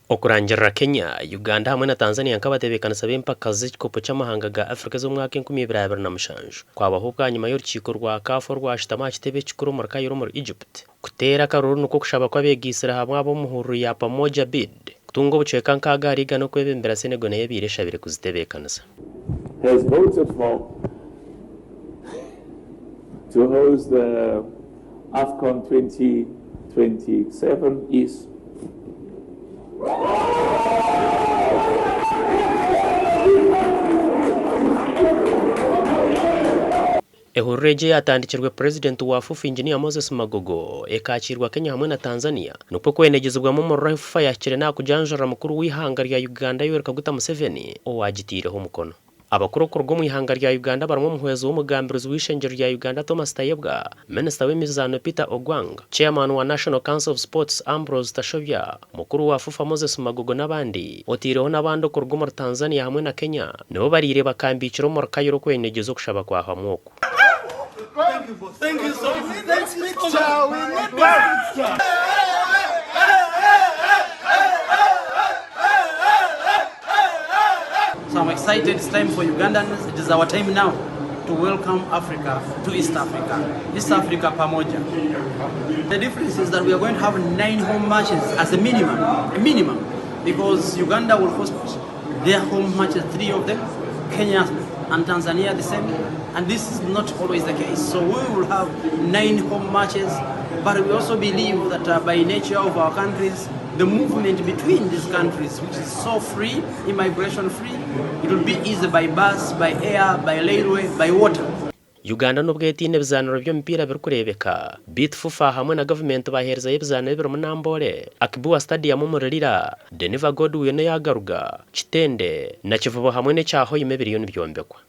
Okurangirira Kenya, Uganda hamwe na Tanzania nk'abatebeekanisa b'empaka z'ekikopo ky'amahanga ga Africa ez'omwaka 2027 kwabaho bwanyima y'orukiiko rwa CAF orwashutama aha kitebe ekikuru omuri Cairo omuri Egypt kuteera akaruru nikwo kushaba kw'abeegaitsire hamwe ab'omuhururu ya Pamoja Bid kutunga obucweka nkaaga ahari igana okwebembera Senegal nayo ebaire eshabire kuzitebeekanisa. Has voted for to host the AFCON 2027 is. Ehururu egi eyatandikirwe Purezidenti wa FUFA Engineer Moses Magogo ekaakiirwa Kenya hamwe na Tanzania nikwo kwenegyezibwamu omuriro ahu FUFA yahikire nakujanjurira mukuru w'eihanga rya Uganda Yoweri Kaguta Museveni owagiteireho omukono. Abakuru okuruga omu ihanga rya Uganda barimu omuhwezi w'omugambirizi w'eishengyero rya Uganda Thomas Tayebwa, Minisita w'emizaano Peter Ogwang, Chairman wa National Council of Sports Ambrose Tashobya, Mukuru wa FUFA Moses Magogo n'abandi, oteireho n'abandi okuruga omuri Tanzania hamwe na Kenya nibo bariire bakambiikire omuri Cairo okwenegyeza okushaba kwa hamwe oku. So I'm excited, it's time for Ugandans, it is our time now to welcome Africa to East Africa. East Africa pamoja. The difference is that we are going to have nine home matches as a minimum, a minimum, because Uganda will host their home matches, three of them, Kenya and Tanzania the same, and this is not always the case. So we will have nine home matches, but we also believe that uh, by nature of our countries, the movement between these countries, which is so free, immigration free, it will be easy by bus, by air, by railway, by water. Uganda n'obwo etaine ebizaaniro by'omupiira birikureebeka, beitu FUFA hamwe na gavumenti baheerezayo ebizaaniro ebirimu Namboole, Akibua Stadium omuri Lira, Deniva Godwin eya Garuga, Kitende, Nakivubo hamwe n'ekya Hoima ebiriyo nibyombekwa.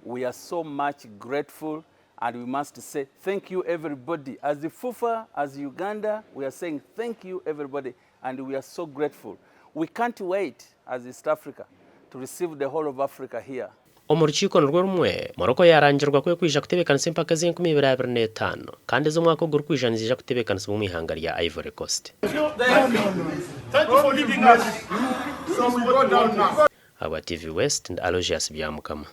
We are so much grateful and we must say thank you everybody as FUFA, as Uganda we are saying thank you everybody and we are so grateful. We can't wait as East Africa to receive the whole of Africa here. Omu rukiiko nirwo rumwe, Morocco yaarangirwa ku erikwija kutebeekanisa empaka ez'enkumi ibiri 25 kandi ez'omwaka ogurikwija niziija kutebeekanisibwa omu ihanga rya Ivory Coast. Ahabwa TV West, ndi Aloysius Byamukama.